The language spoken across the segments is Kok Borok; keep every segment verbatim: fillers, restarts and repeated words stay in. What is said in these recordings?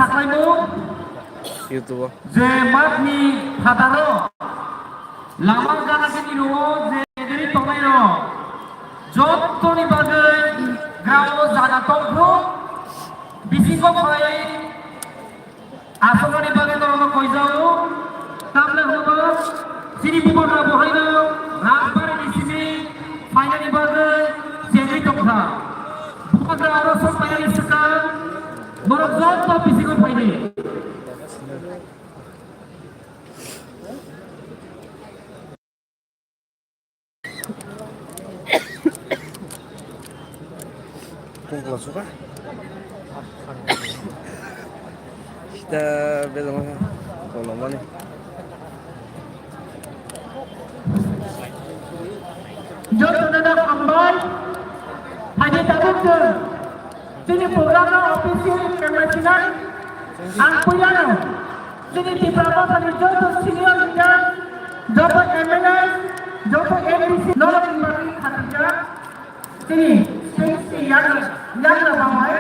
Sakhlaimung. YouTube o. Je matni phataro lama gana gini rwo je ederi tongnai rok jottoni bagwi gramo jaga tongphru bisingo phai asokani bagwi norokno koijago. Tamle hwnba chini bubagra bohaino rajbari ni simi phainani bagwi chengwi tongkha. Bubagra oro sok phainani swkang borok jotto bisingo phaidi. Tungkla suka. Kita belong kolomani. Joto na hambai. Haji tabuk tu. Chini program no official international ang puyano. Chini Tipra Mothani joto senior leader, joto M L A, joto M D C, norok ni bagwi khatijak. Chini state ni yakla, yakla bahai,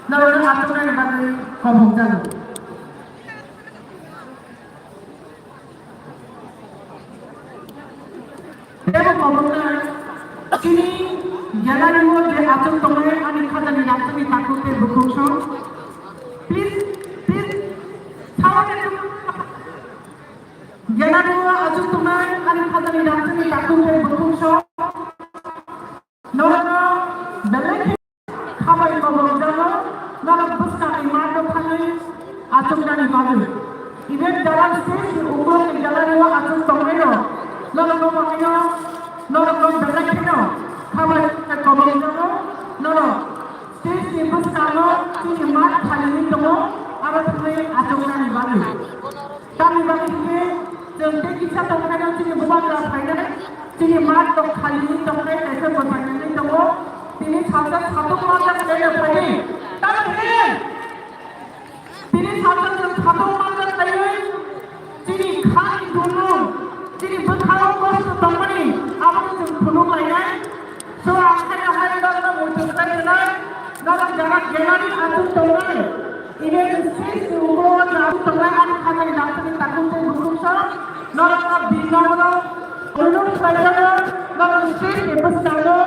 norok ni achuknani bagwi kobok jago. Tebo koboknai, chini gallery o je achuk tongnai ani khajani rangchakni takhuk tei bukhuk song. Please, please, sawa gallery o achuk tongnai ani khajani rangchakni takhuk tei bukhuk song. Norokno belai khe khabai kobok jago, norok bwskangni mato thangwi achuknani bagwi. Even jara stage ni ukulokni gallery o achuk tongnairok, norokno bagwino, norokno belai kheno khabai kobok jago, norok stage ni bwskango chini mat khaliwi tongo, aro thangwi achuknani bagwi. Tamni bagwi khe chwng tei kisa tongkhaino chini bubagra phainai, chini mat tong khaliwi tongkhe kaisa bwsainani tongo, tini salsa satung manjak khaino phaidi. Tamni hwnwi tini salsa chwng satung manjak khaiwi chini khani dungno, chini bwkhao kosto tongmani abono chwng phunuk lainai. So, ang khaina hai norokno muitu sai rwnai, norok jara genani achuk tongnai. Even stage ni ulo achuk tongnai, ani khatai rangchakni takhuk tei bukhuk so, norokno bini nogo, uluk khlaijago, norok stage ni bwskango,